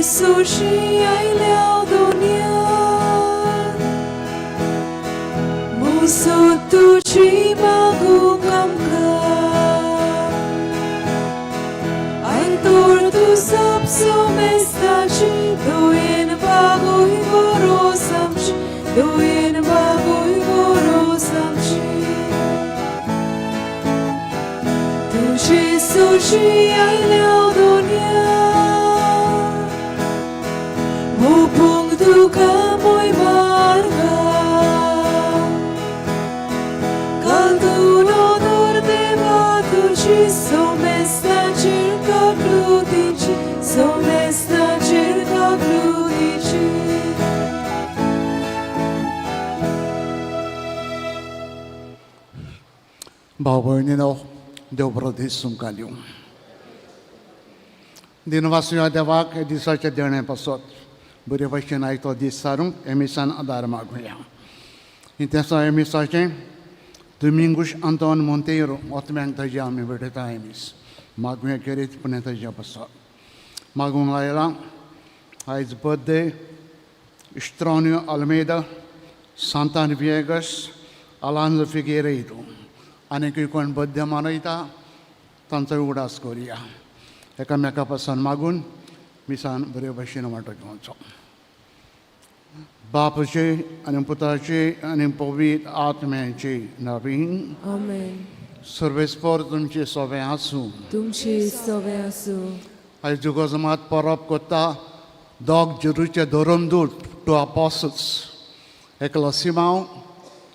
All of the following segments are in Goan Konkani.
主爱了दुनिया मुसो तुजी मागूंक आमकां आयतोर तूं सब सुमेस्ताची दोयेन बागोय गोरोस आमची दोयेन बागोय गोरोस आमची तुजी सुजी आयल्या दुनिया Mupung duka moy marga Calduno dordeva tuci Somesta circa cludici Somesta circa cludici. भाव भयणीनो देव बरो दीस तुमकां दिवं. दिनवासुया देवाक हे दिसाचें देणें पासत बरे भशेन आयतो दीस सारूंक हे मिसान आदार मागुया. इतिहासा हे मिसाचें दुमिंगूश आंतोन मोंतेiro ओतम्यांक ताजी आमी भेटयता. हे मीस मागुया खेरीत पुणें ताज्या पासत मागूंक आयलां. आयज बर्थडे इश्त्रोनियो आल्मेदा, सांतान विएगस, आलांजो फिगेरेदो आनीकूय कोण बर्थडे मनयता तांचो उगडास करुया. एकामेका पासून मागून मिसान बरे भशेन वांटो घेवचो. बापाचे आनी पुताचे आनी पवित्र आत्म्याचे नवीन. आमेन. सर्वेस्पर तुमचे सोबें आसूं. तुमचे सवे आसूं. आयज जुगोजमात परब करता दोग जेरूचे धोरमदूत, टू अपोसल्स. एकलो सिमांव,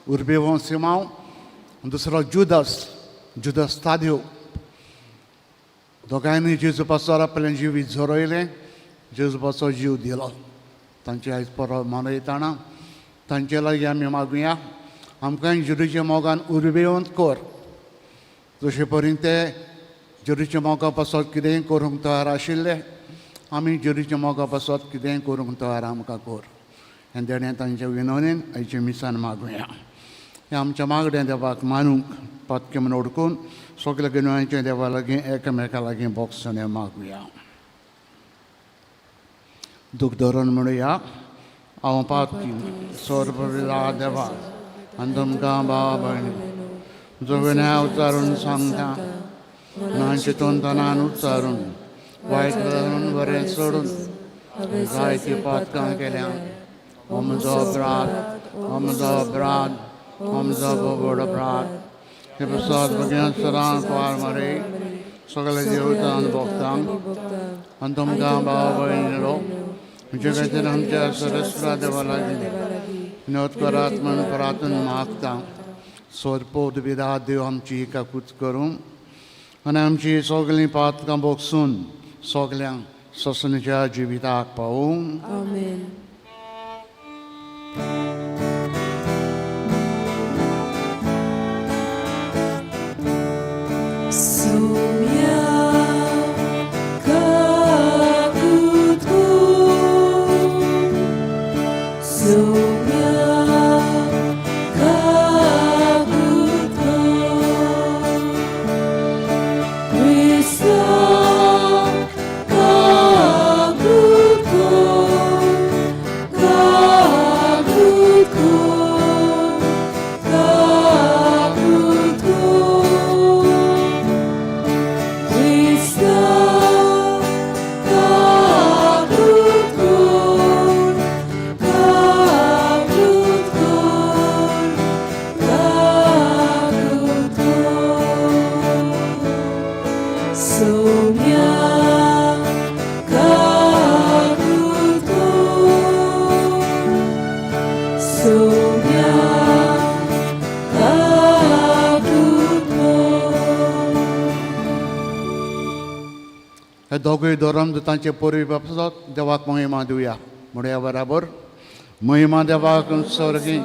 उर्बेवो सिमांव, दुसरो जुदस, जुदस ताद्यो. दोगांयनी जेजू पासर आपलें जिवीत झरयलें, जेजू पासो जीव दिलो. तांचे आयज परब मनयतना तांचे लागीं आमी मागुया, आमकांय जेरूच्या मोगान उर्बेवंत कर. जशे परी ते जेरूच्या मोगा पासत कितेंय करूंक तयार आशिल्ले, आमी जेरूच्या मोगा पासत कितेंय करूंक तयार आमकां कर. हें देणें तांच्या विनवणेन आयच्या मिसान मागुया. हें आमच्या मागणें देवाक मानूंक पातकें म्हूण उडकून सगल्या गिन्याचें देवा लागीं एकामेका लागीं बोगसणें मागुया. दूख धरून म्हणुया, हांव पातकी सोरपविला देवा आनी तुमकां भाव भयणी जो विनया उच्चारून सांगता, ना चिंतून तनान उच्चारून, वायट धरून बरें सोडून जायतीं पातकां केल्या. हो म्हजो अपराध, हो म्हजो अपराध, हो म्हजो व्हड अपराध. हे प्रसाद भगेन सदां पार मरे सगळे देवतान भोगतांक आनी तुमकां भाव भयणीलो म्हजे खातीर आमच्या सरस्वरा देवा लागीं विनोद करात म्हूण परातून मागता. सोरपोत विदा देव आमची काकूत करूं आनी आमची सगळीं पातकां बोगसून सगल्यांक सोसणीच्या जिविताक पावूं. आमेन. Sumya kakutku, Sumya kakutku, Krista kakutku, kakutku, kakutku. Krista kakutku, kakutku, kakutku. Sumya kakutku, Sumya kakutku. हे दोगूय धोरम तांचे पोरवी बापसत देवाक महिमा दिवया. म्हणया बराबर, महिमा देवाक स्वर्गी,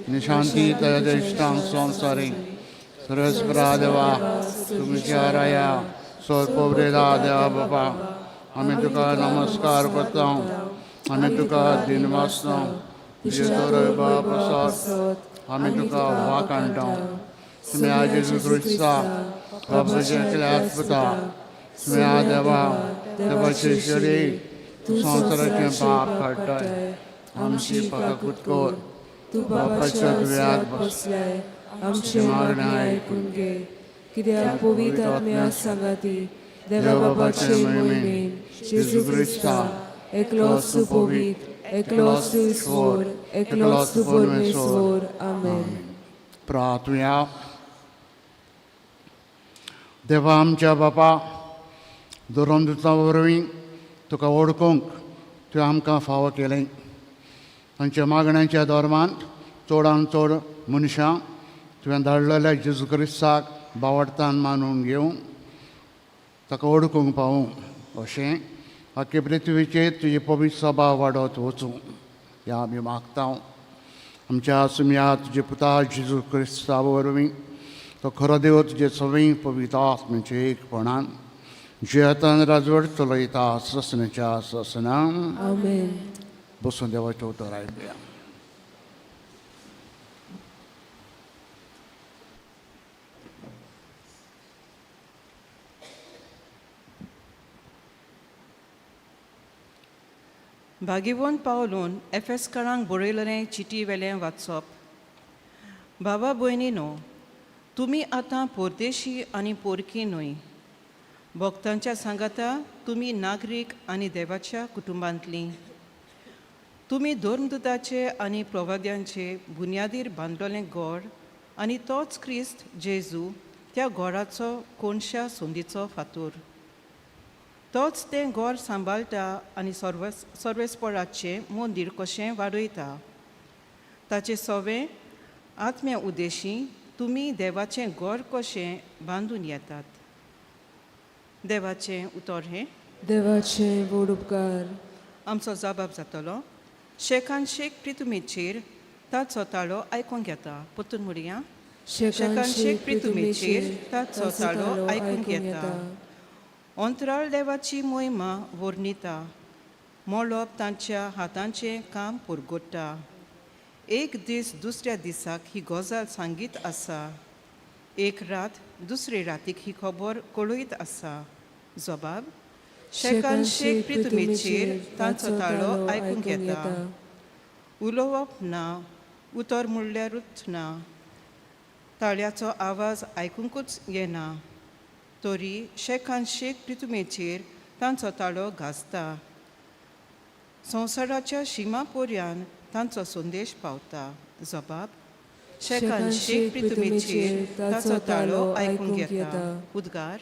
निशांती ताच्या इश्टांक संवसारी. सरस्परा देवा, तुमच्या राया सोरपोवरेला देवा बाबा, आमी तुका नमस्कार करता, आमी तुका दिनवासता. तुजे तर प्रसाद आमी तुका वाखाणटा. तुमी जेजू क्रिस्ता बाबाच्या एकल्या पुता, तुमी देवा देवाचे शरीर तूं संवसाराचें संवसाराचें पाप पाप काडटाय, काडटाय, आमची आमची काकूत काकूत कर. कर. तूं बाबाच्या जुव्यात बसलाय, आमचें मागणें मागणें आयकून घे. कित्याक पवित्र आत्म्या सांगाती देवा बाबाचे मोहिमेन जेजू क्रिस्ता एकलोच तूं पवित्र, एकलोच तूं ईश्वर, एकलोच तूं परमेश्वर. आमेन. प्रार्थुया. देवा आमच्या बापा, धर्मदुता वरवीं तुका वळखूंक तुवें आमकां फावो केलें. तांच्या मागण्यांच्या धर्मांत चडान चड मनशां तुवें धाडलेल्या जेजू क्रिस्ताक बावडतान मानून घेवं, ताका वळखूंक पावूं अशें आख्खे पृथ्वीचेर तुजी पवित्र सभा वाडत वचूं ह्या आमी मागता. आमच्या सुमया तुजे पुता जेजू क्रिस्ता वरवीं, तो खरो देव तुजे सवय पवित्र आत्म्याचे एकपणान जियेतान राजवट चलयता ससनाच्या ससना. आमेन. बसून देवाचें उतर आयकुया. भागीवन पावलून एफेसकारांक बरयलेलें चिटी वेलें वाचप. बाबा भयणीनो, तुमी आतां परदेशी आनी पोरकी न्हय. भक्तांच्या सांगाता तुमी नागरीक आनी देवाच्या कुटुंबांतलीं. तुमी धर्मदुताचे आनी प्रवाद्यांचे बुन्यादीर बांदलेलें गोड आनी तोच क्रिस्त जेजू त्या गोडाचो कोनशा संदीचो फातूर. तोच तें गोर सांबाळटा आनी सर्वेस्पराचें मंदीर कशें वाडयता. ताचें सवें आत्म्या उद्देशी तुमी देवाचें गोर कशें बांदून येतात. देवाचें उतर हें. देवाचे व्हड उपकार. आमचो जबाब जातलो शेकान शेक प्रितुमेचेर ताचो ताळो आयकूंक येता. परतून म्हणया. शेकान शेक प्रितुमेचेर ताचो ताळो आयकूंक येता. अंतराळ देवाची मोहिमा वर्णिता, मळब तांच्या हातांचें काम पुरगोडटा. एक दीस दुसऱ्या दिसाक ही गजाल सांगीत आसा, एक रात दुसरे रातीक ही खबर कळयत आसा. जबाब शेकान शेक प्रितुमेचेर तांचो ताळो आयकूंक येता. उलोवप ना, उतर म्हणल्यारूच ना, ताळ्याचो आवाज आयकुंकूच येना, तरी शेकान शेक प्रितुमेचेर तांचो ताळो गाजता. संवसाराच्या शिमा पर्यान तांचो संदेश पावता. जबाब शेकान शेक प्रितुमेचेर ताचो ताळो आयकूंक येता. उद्गार.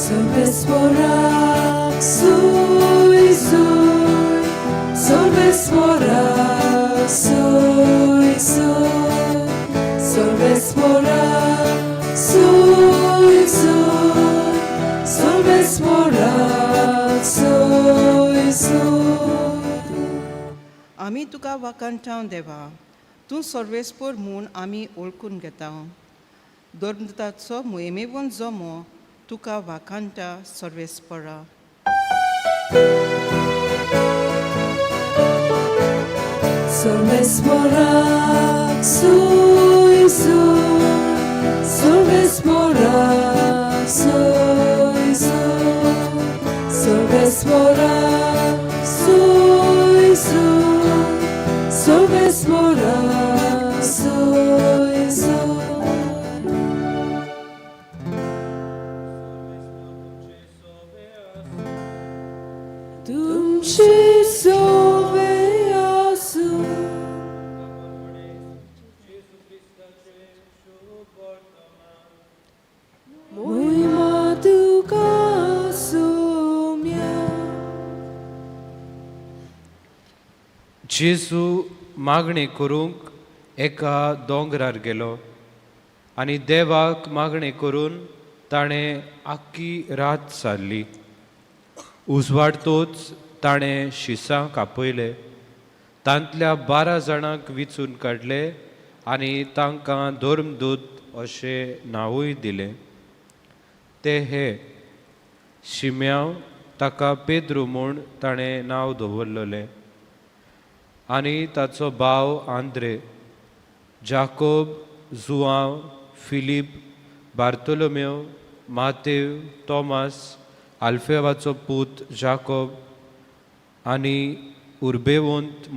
Solvespora, sui, sui, solvespora, sui, sui, solvespora, sui, sui, solvespora, sui, sui. आमी तुका वाखाणटाव देवा, तूं सर्वेस्पोर म्हूण आमी ओळखून घेता. धर्मदुताचो मोहिमेवन जमो तुका वाखाणटा सर्वेस्पोरा. Solvespora, sui, sui, solvespora, sui, sui, solvespora, sui, sui, solvespora, sui, sui. तुमचे सोवे आसूं. मोहिमा तुका सोम्या. जेजू मागणें करूंक एका दोंगरार गेलो आनी देवाक मागणें करून ताणें आख्खी रात सारली. उजवाडतोच ताणें शिसां कापयले, तांतल्या 12 जाणांक विचून काडले आनी तांकां धर्मदूत अशें नांवूय दिलें. ते हे: शिम्यांव, ताका पेद्रू म्हूण ताणें नांव दवरलेलें, आनी ताचो भाव आंद्रे, जाकोब, जुआंव, फिलीप, बार्तोलोमेव, मातेव, तॉमास, आल्फेवाचो पूत जाकोब आनी उर्बेवंत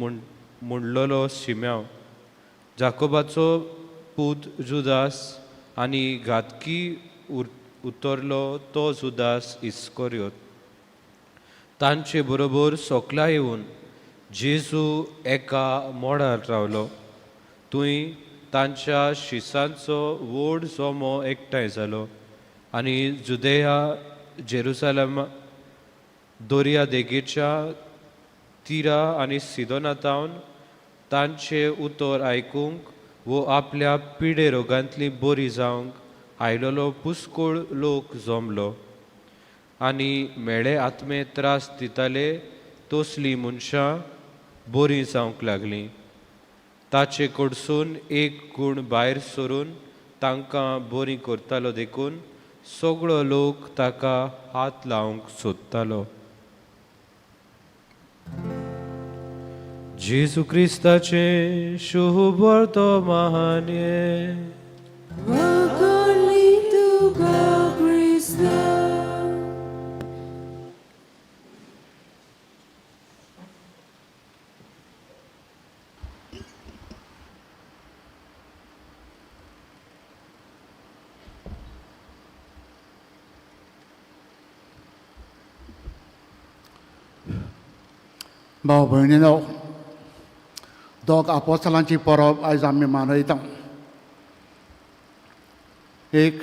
म्हणलोलो शिम्याव, जाकोबाचो पूत जुदास आनी घातकी उतरलो तो जुदास इस्कोरियोत. तांचे बरोबर सोकला येवन जेजू एका मोडार रावलो. थंय तांच्या शिसांचो व्हड जमो एकठांय जालो आनी जुदेया, जेरुसलम, दर्या देगेच्या तिरा आनी सिदोनातावन तांचें उतर आयकूंक वो आपल्या पिडे रोगांतली बरी जावंक आयलोलो पुस्कोळ लोक जमलो आनी म्हेळे आत्मे त्रास दिताले तसलीं मनशां बरीं जावंक लागलीं. ताचे कडसून एक गूण भायर सरून तांकां बरीं करतालो देखून सगळो लोक ताका हात लावंक सोदतालो. जेजू क्रिस्ताचें शुभ वर्तमान. वखोली तुका क्रिस्ता. भाव भयणीनो, दोग आपोस्तलांची परब आयज आमी मनयता. एक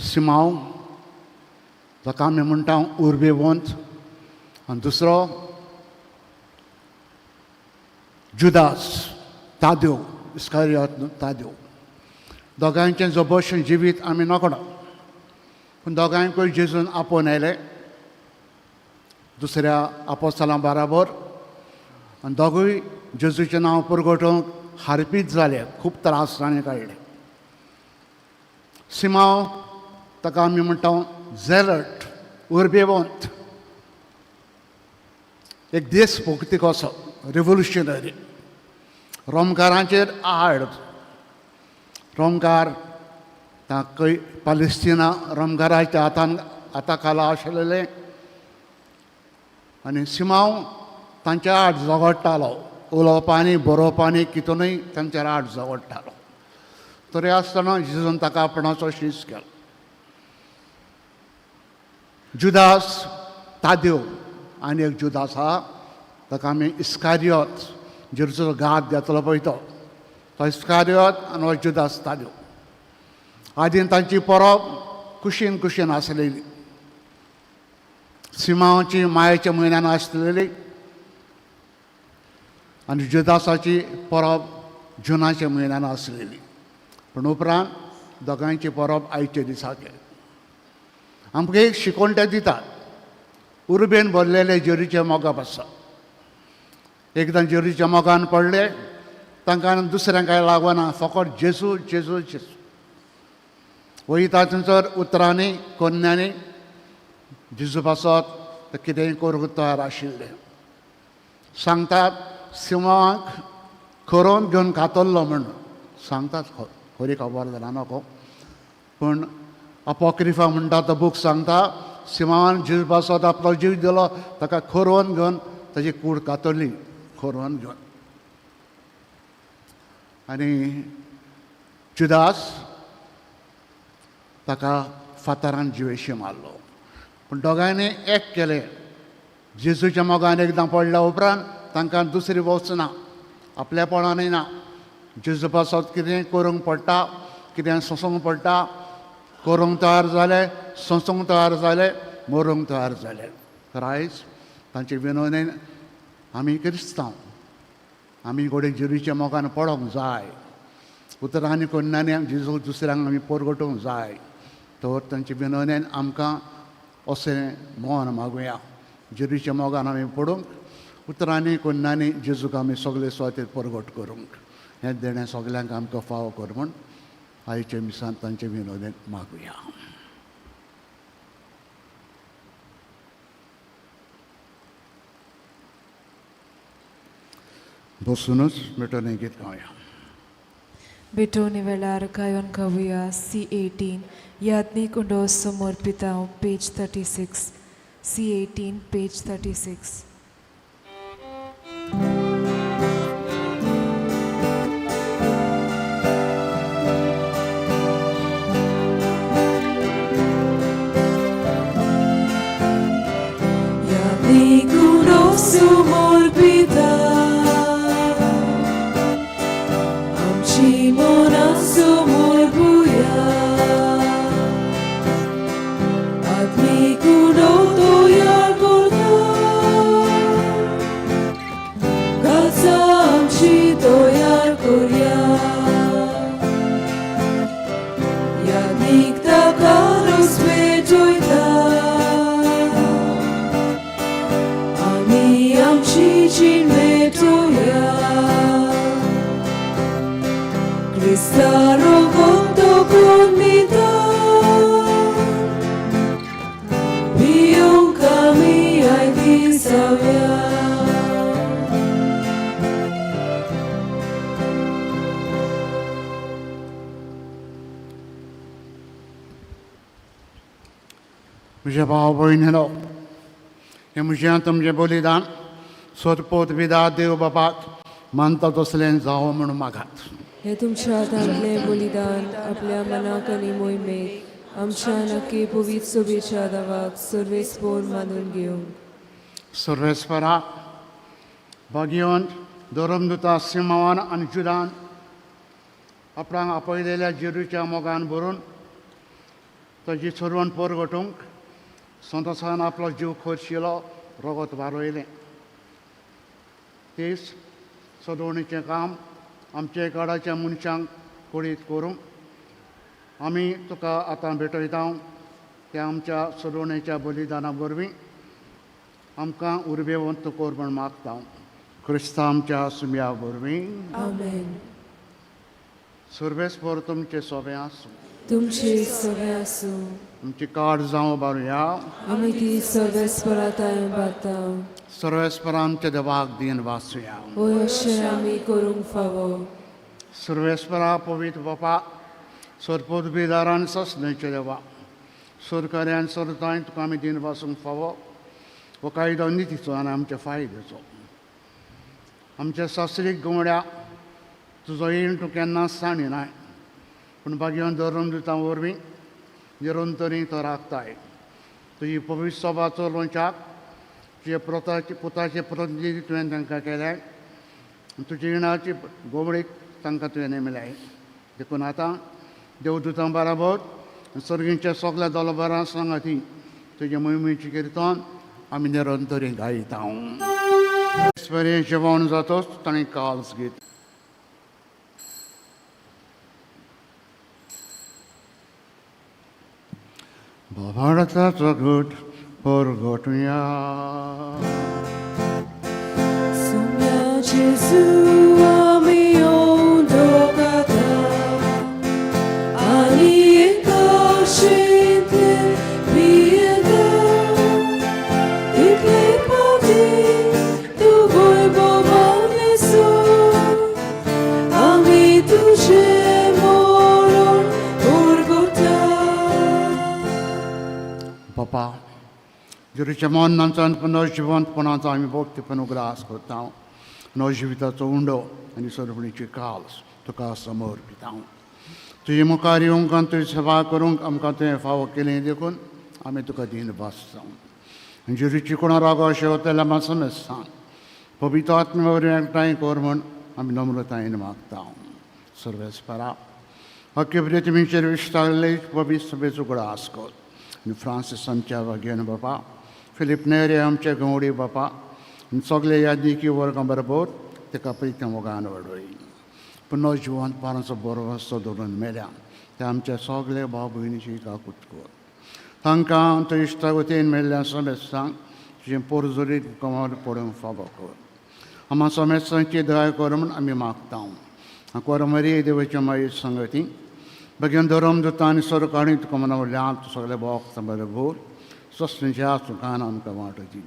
सिमांव, ताका आमी म्हणटा उर्बेवंत, आनी दुसरो जुदास ताद्यो, इस्कारियोत ताद्यो. दोगांयचें जबरशें जिवीत आमी नकळो, पूण दोगांयकूय जेजून आपोवन आयले दुसऱ्या आपोस्तलां बराबर आनी दोगूय जेजूचें नांव परगटोवंक हारपीत जाले, खूब त्रास ताणें काडले. सिमांव ताका आमी म्हणटा झेलट, उर्बेवंत, एक देश भक्ती कसो रिवोल्युशनरी, रोमकारांचेर आड. रोमकार ताकय पालेस्तिना रोमकाराच्या हातान हाता खाला आशिल्ले आनी सिमांव तांच्या आड झगडटालो, उलोवपांनी बरोवपांनी कितूनय तांच्या आड झगडटालो. तरी आसतना जेजून ताका आपणाचो शीस केलो. जुदास ताद्यो आनी एक जुदास आहा, ताका आमी इस्कारियोत, जेजूचो घात घेतलो पळय तो, तो इस्कारियोत आनी हो जुदास ताद्यो. आदीं तांची परब कुशीन कुशीन आसलेली. सिमांवची मायेच्या म्हयन्यान आसलेली आनी जुदासाची परब जुनाच्या म्हयन्यान आसलेली. पूण उपरांत दोगांयची परब आयच्या दिसा केली. आमकां एक शिकवण ते दितात, उर्बेन भरलेले जेरूच्या मोगाप आसा. एकदां जेरूच्या मोगान पडले तांकां दुसऱ्यांक कांय लागना, फकत जेजू जेजू जेजू. वयता थंयसर उतरांनी कोन्यांनी जेजू पासत ते कितेंय करूंक तयार आशिल्ले. सांगतात सिमांवाक खरोवन घेवन कातरलो म्हूण सांगतात, खरी खबर जाणा नको, पूण अपोक्रिफा म्हणटा तो बूक सांगता सिमांवान जेजू पासत आपलो जीव दिलो, ताका खरोवन घेवन ताजी कूड कातरली खरोवन घेवन. आनी जुदास ताका फातरान जिवेशी मारलो. पूण दोगांयनी एक केलें, जेजूच्या मोगान एकदां पडल्या उपरांत तांकां दुसरी वच ना, आपल्यापणानय ना. जेजू पासत कितें करूंक पडटा, कितें सोंसूंक पडटा, करूंक तयार जाले, सोंसूंक तयार जाले, मरूंक तयार जाले. तर आयज तांचे विनवणेन आमी क्रिस्तांव, आमी घोडे जेजूच्या मोगान पडोंक जाय, उतरांनी कोन्यांनी जेजू दुसऱ्यांक आमी परगटोवंक जाय. तर तांचे विनवणेन आमकां अशें मन मागुया, जेजूच्या मोगान आमी पडूंक, उतरांनी कोन्यांनी जेजूक आमी सगळे सुवातेर परगट करूंक. हें देणें सगल्यांक आमकां फावो कर म्हूण आयच्या मिसान तांचे विनवणेन मागुया. बसुनूच मिटोन गीत गावया. भेटवणे वेळार गायोन गावया C18 याज्ञीक उंडो समर्पितांव पेज 36 C18 page 36. याज्ञीक उंडो समर्पितांव आमची मनां समर्पुया आत्मीक उडो तयार करता काळजां आमची तयार करया याज्ञीक ताका रोस पेटयता आमी आमची जीण भेटोया क्रिस्ता रगत कोण पिवंक आमी आयती जावया. म्हज्या भाव भयणीनो, हें म्हजें तुमचें बलिदान सोदपोत विदा देव बापाक मानता तसलें जावं म्हणून मागात. हे तुमच्या हातांतलें बलिदान आपल्या मनाक आनी मोहिमेक आमच्या नक्की पवित्र सोबेच्या दावाक सर्वेस्पोर मानून घेवंक. सर्वेस्परा, भाग्यवंत धरमदुता सिमावान आनी जुदान आपणाक आपयलेल्या जेरूच्या मोगान भरून ताजी चरवण परगटूंक संतोसान आपलो जीव खर्चिलो रगत वारयलें. तेच सदवणीचें काम आमचे काडाच्या मनशांक कळीत करूंक आमी तुका आतां भेटयता. त्या आमच्या सदवणेच्या बलिदाना वरवीं आमकां उर्बेवंत कर म्हण मागता, क्रिस्ता आमच्या सुम्या वरवीं. आमेन. सर्वेस्पर तुमचें सोबें आसूं. तुमचे सगळे आसूं. तुमची काड जावं बारुया. आमी ती सर्वेस्परा तांय बाता. सर्वेस्पर आमच्या देवाक दीन वाचुया. होय, अशें आमी करूंक फावो. सर्वेस्परा, पवित्र बापा, सरपोत बिदारान ससनेचे देवा, सरकार्यान सरताय तुका आमी दीन वासूंक फावो. हो कायदो नितीचो आनी आमच्या फायद्याचो. आमच्या सासरीक गवड्या तुजो येण तूं केन्नाच सांडिनाय, पूण भाग्यान धरून दिता वरवीं निरंतरी तो राखताय. तुजी पवित्र सभा चलोवच्याक तुजे पुताचे पुताचे प्रतिनिधी तुवें तांकां केल्याय. तुज्या रिणाची गोवडीक तांकां तुवें नेमल्याय. देखून आतां देवदूतां बराबर सर्गींच्या सगल्या दलबरां सांगाती तुजे मोहिमेचें किर्तन आमी निरंतरी गायता. बरें जेवण जातोच ताणें काल्स घेत बाबाडाचो घट परगटुया. Sumia Gesù आमी ओंदोगाता आनी एकाशिंतले पियेता इतले पावटी तूं वैभवान येसू आमी तुजें मरण परगटा. बापा, जेरूच्या मरणाचो आनी पुनर्जिवंतपणाचो आमी भक्तीपण उगडास करता. नवजिविताचो उंडो आनी सरपणीची काल्स तुका समर्पिता. तुजे मुखार येवंक आनी तुजी सेवा करूंक आमकां तुवें फावो केलें देखून आमी तुका दीन भासता. जेरूची कोणा रागो अशें वतल्या म्हाका समजता पवित्र आत्म्या वरवीं एकठांय कर म्हूण आमी नम्रतायेन मागता. सर्वेस्परा, हक्के तुमीचेर विश्तारले पवित्र सभेचो उगडास कर आनी फ्रांसीस आमच्या वाग्यान बापा, फिलीप नेरे आमचे गवडी बापा आनी सगळे यादीकी वर्गां बरोबर ताका प्रित्या मोगान वाडय. पुनः जिवंतपणाचो बरो रस्तो दवरून मेल्या ते आमच्या सगळे भाव भयणीची काकूत कर. तांकां तुज्या इश्टा वतीन मेळ्ळ्या समेस्तांक तुजें पोरजोरीत कमर पडूंक फावो कर. आमा समेस्तांची दया कर म्हूण आमी मागता. कोरमरी देवाच्या मागीर संगती बगेन धरम दुता आनी सरकाणी तुका मना सगळे भोक्त बरोबर सस्नेच्या सुखान आमकां वांटो दी.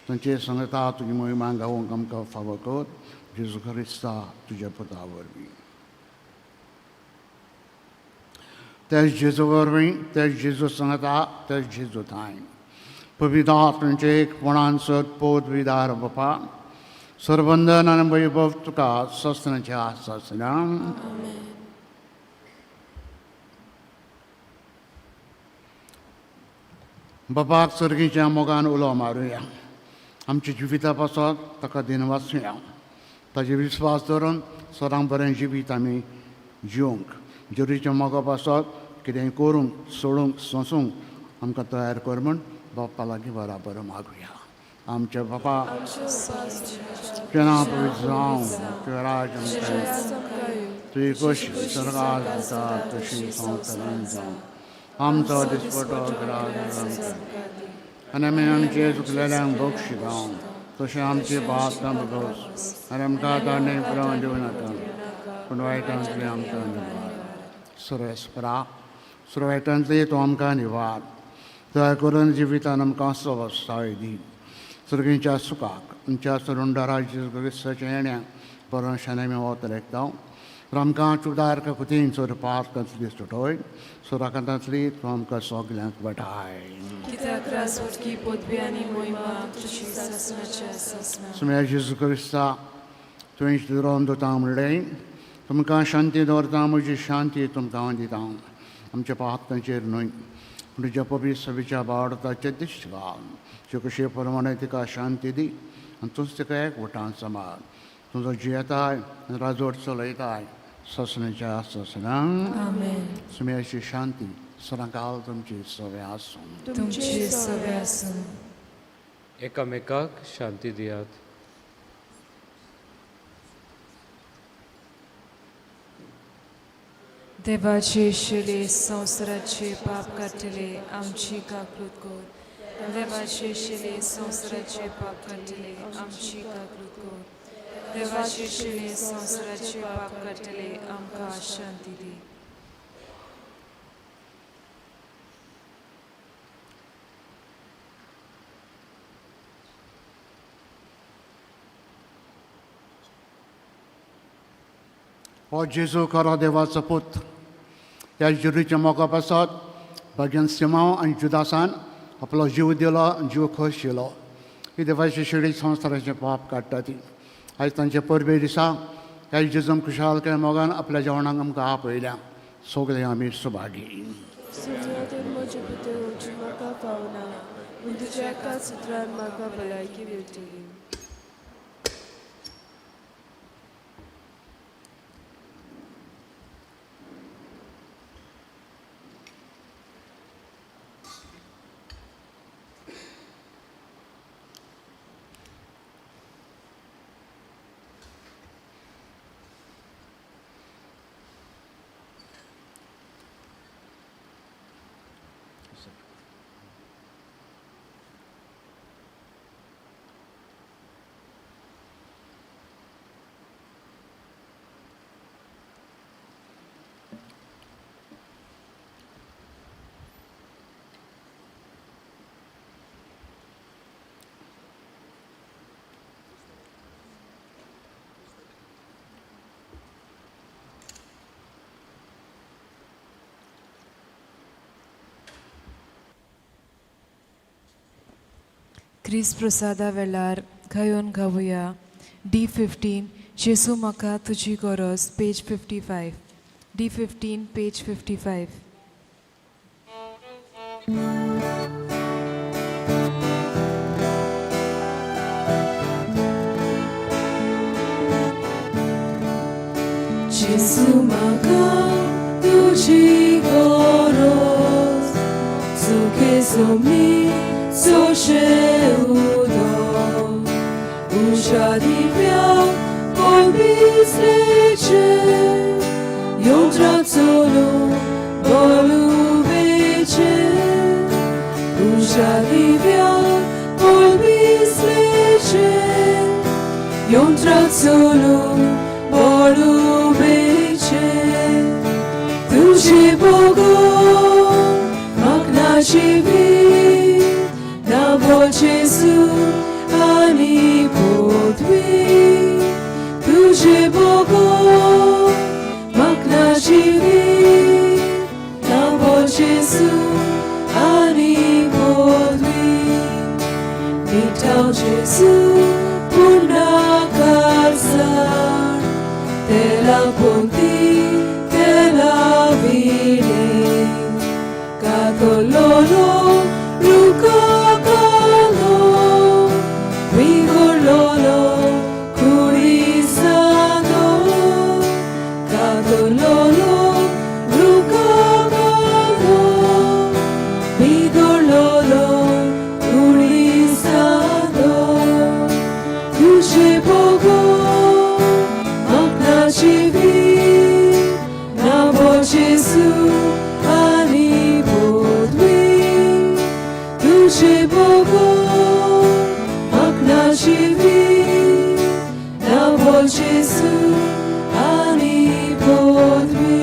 तांचे संगता तुजी मोहिमा गावंक आमकां फावो कर, जेजू क्रिस्ता तुज्या पुता वरवीं. त्याच जेजू वरवीं, त्याच जेजू सांगता, त्याच जेजू थांय पवित्र आत्म्याचे एकपणान सत विदार बापा सरबंधन आनी वैभव तुका ससनाच्या ससना. बापाक सर्गीच्या मोगान उलो मारुया, आमच्या जिविता पासत ताका दिनवासुया, ताजे विस्वास धरून सदां बरें जिवीत आमी जिवंक जेरीच्या मोगा पासत कितेंय करूंक सोडूंक सोंसूंक आमकां तयार कर म्हूण बाप्पा लागीं बराबर मागुया. आमच्या बापा तुजें नांव पवित्र जावं, तुजें राज आमकां, तुजी कशी स्वर्गात जाता तशी संवसारांत जावं. आमचो दिसपटो ग्रास आमकां आनी आमी आमचे चुकलेल्यांक बक्षी जावं तशें आमचे पाप भोगोस आनी आमकां ताणें पुराय दिवं नाका पूण वायटांतली आमकां निवार. सुरेस्परा सुरवायटांतली तूं आमकां निवार, दया करून जिवितान आमकां सवसाय दी. सर्गीच्या सुखाक आमच्या सरुंडारा जेजू क्रिस्ताच्या येण्याक बरोशान आमी वत लेखता. तर आमकां चुकदार कुतीन सोरपात कंतली सुटोय सुराकांतांतली तूं आमकां सगल्यांक वाटाय. कित्याक राजवटकी पदवी आनी मोहिमा तुजी सासणाच्या सासणा. सुम्या जेजू क्रिस्ता तुवें धरून दवरता म्हणलें, तुमकां शांती दवरता, म्हजी शांती तुमकां हांव दिता. आमच्या पातकांचेर न्हय पूण तुज्या पवित्र सभेच्या बावडताचेर दिश्ट घाल, कशे प्रमाणे तिका शांती दी आनी तूंच तिका एक वटान सांबाळ. तुजो जियेताय राजवट चलयताय ससनाच्या ससनां. आमेन. सुम्याची शांती सदांकाल तुमची सगळें आसूं. तुमची सगळें आसूं. एकामेकाक शांती दियात. देवाचे शिले संवसाराचे पाप काडटले आमची काकूत कर. देवाचे शिले संवसाराचे पाप काडटले आमची काकूत कर. देवाचे शिले संवसाराचे पाप काडटले आमकां शांती दी. हो जेजू खरो देवाचो पूत, ह्या जेरूच्या मोगा पासत भाग्यान सिमांव आनी जुदासान आपलो जीव दिलो आनी जीव खोश दिलो. ही देवाची शिडी संवसाराचें पाप काडटा ती. आयज तांचे परबे दिसा ह्या जेजून खुशालकाय मोगान आपल्या जेवणाक आमकां आपयल्या. सगळे आमी सुभागी. सुरवातेन म्हजे भितर वचूं म्हाका फावना, पूण तुज्या एका सुत्रान म्हाका भलायकी मेळटली. क्रिस प्रसादा वेळार गायोन गावया D15 जेजू म्हाका तुजी गरज, पेज 55. D15 page 55. जेजू म्हाका तुजी गरज, सुखे सोमी सोशे उदक, उषा दिव्या कोलबिसलेचे, यंत्रा चलू बोलुवेचे. उषा दिव्या कोलबिसलेचे, यंत्रा चलू बोलुवेचे. तुझे बोगो म्हाका जिवीत नांव जेजू आनी पदवी. तुझे बोगो म्हाका जिवीत Gesù पुण्णाकार te la ponti te la vine Catololo Lucacalo Vigololo Curisano Catololo Lucacalo Vigololo Curisano Duce poco Magna na Gesù ani podwi Duce poco Magna na Gesù ani podwi.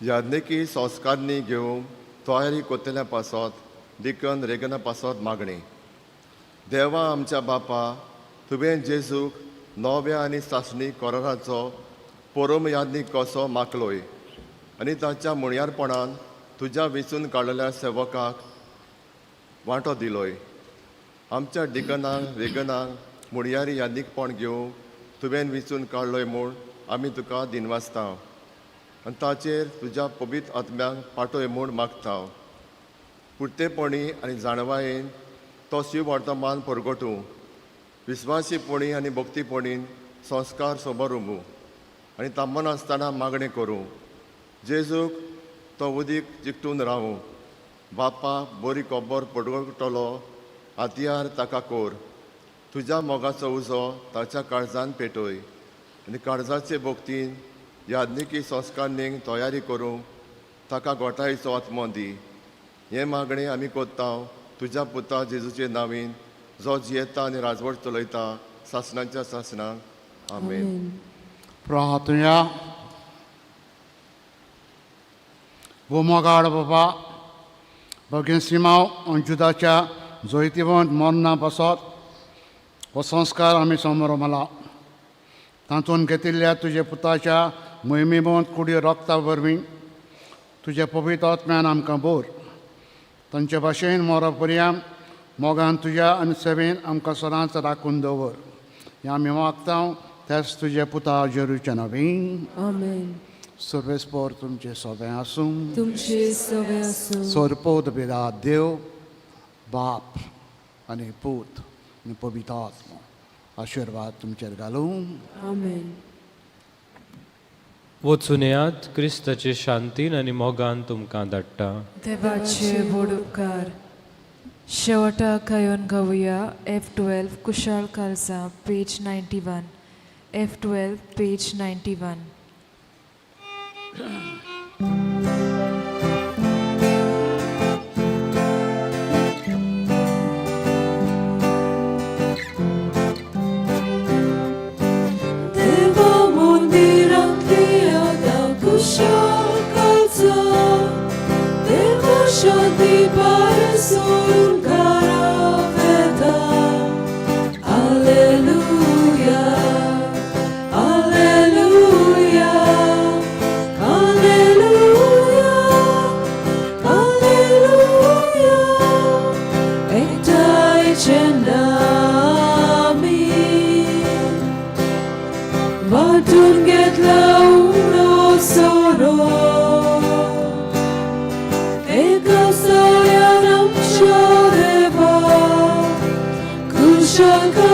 याज्ञिकी संस्कारणी घेवन तयारी कोतल्या पासत डिकन रेगना पासत मागणी. देवा आमच्या बापा, तुवें जेजूक नव्या आनी सासणी कोराराचो परम याज्ञीक कसो मागलोय आनी ताच्या मुणयारपणान तुज्या वेंचून काडलेल्या सेवकाक वांटो दिलोय. आमच्या डिकनाक रेगनाक मुणयारी याज्ञीकपण घेवन तुवें वेंचून काडलोय म्हूण आमी तुका दिनवासता आनी ताचेर तुज्या पवित्र आत्म्याक पाठय म्हूण मागता. पुर्तेपणी आनी जाणवायेन तो शिव वर्तमान परगटूं, विस्वासीपणी आनी भक्तीपणीन संस्कार सोबरूंबू आनी थांबनासतना मागणें करूं. जेजूक तो उदीक जिकटून रावूं. बापा, बरी खबर पडगटलो हातयार ताका कोर. तुज्या मोगाचो उजो ताच्या काळजान पेटय आनी काळजाचे भक्तीन याज्ञिकी संस्कारणीक तयारी करूंक ताका गोठायेचो आत्मो दी. हें मागणें आमी कोत्ता तुज्या पुता जेजूचे नांवीन, जो जियेता आनी राजवट चलयता सासणाच्या सासणाक. आमेन. प्रार्थुया. मोगाळ बाबा, भगीन सिमांव अंजुदाच्या जैतिवंत मरणा पासत हो संस्कार आमी समरमला. तातूंत घेतिल्ल्या तुज्या पुताच्या मोहिमेवंत कुडी रक्ता वरवीं तुज्या पवित्र आत्म्यान आमकां बोर. तांचे भाशेन मोरा पर्यान मोगान तुज्या आनी सेवेन आमकां सदांच राखून दवर. हें आमी मागता त्याच तुज्या पुता जेरूच्या नांवीन. आमेन. सर्वेस्पोर तुमचें सोबें आसूं. तुमचे सवे आसूं. सोरपोत बिरा देव बाप आनी पूत आनी पवित्र आत्मो आशिर्वाद तुमचेर घालूं. आमेन. वचून येयात, क्रिस्ताचे शांतीन आनी मोगान तुमकां धाडटा. देवाचे व्हड उपकार. शेवटाक गायोन गावया F 12 कुशाळ कालजा, page 91. F 12, page 91. देवा मंदिरांतली आतां कुशाळ कालजा, देवा शांती पार सोडून घरा वेता. Alleluia, Alleluia, Alleluia, Alleluia. एकठांय जेन्ना आमी वांटून घेतला उणो सोरो, एका सायान आमच्या देवा कुशाळ.